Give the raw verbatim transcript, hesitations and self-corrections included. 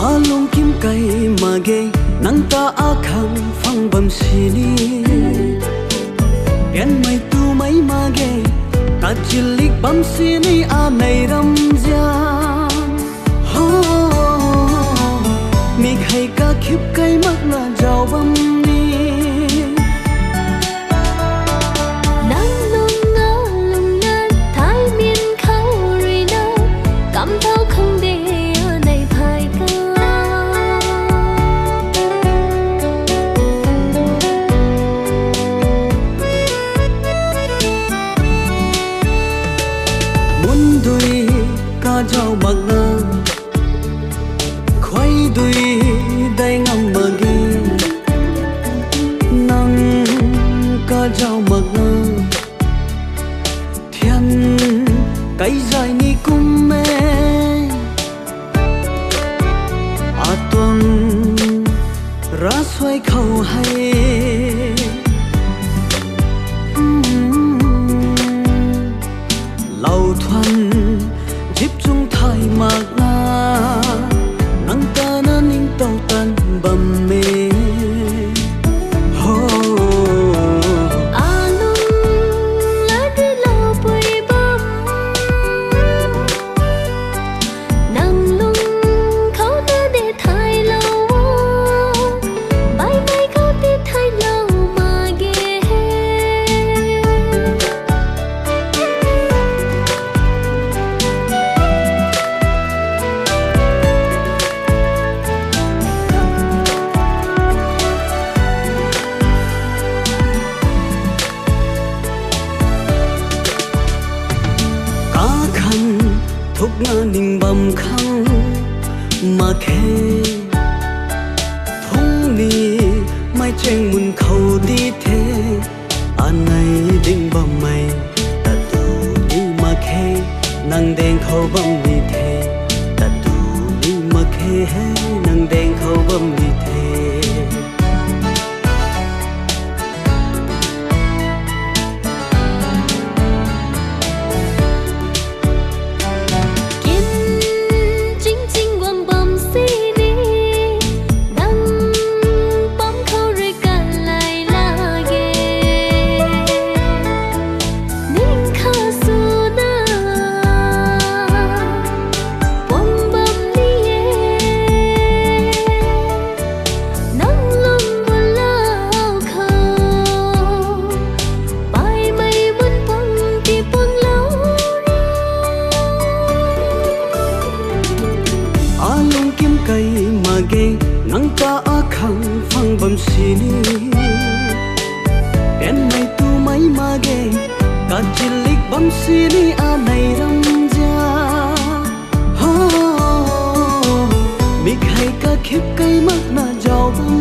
Alungkim kai mak ge, nang ta akhang phang bam sini. Pianmei tumei mak ge, kachilik bam sini anei ramzian. Ho, mi hei kakhip kai makna zau bam ni. Nang lung na lung na, thai min khou rui na, kam thau khang de anei phai ka. Mun dui kazau makna, khuay dui dai ngam mak ge, nang kazau makna, thian kai zay ni kum e. Atuang ravsuai khou hei, lou thuan zip chung thay makna, nang ta na ningtow tan bam e. Ho, alung la di lou pui bam. Nang lung khou ta de thaylou o, baihmei khou ti thaylou mak ge. Kakhan thukna ning bam khang mak khe, thung ni mei cheng mun khou di the. Anei ding bammei tatu ni mak khe, nang deng khou bam ni the. Tatu ni mak khe, nang deng khou bam ni the. Kin ching ching guang bam sini, dang pam khou rui kalai lage. Ning kha swna puang bam ni e. Nang lung bulau khou, baihmei mun puang ti puanglou. Alungkim kai mak ge, nang ta akhang phang bam sini. Pianmei tumei mak ge, kachilik bam sini anei ramzian. Ho, mik hei kakhip kai makna zau bam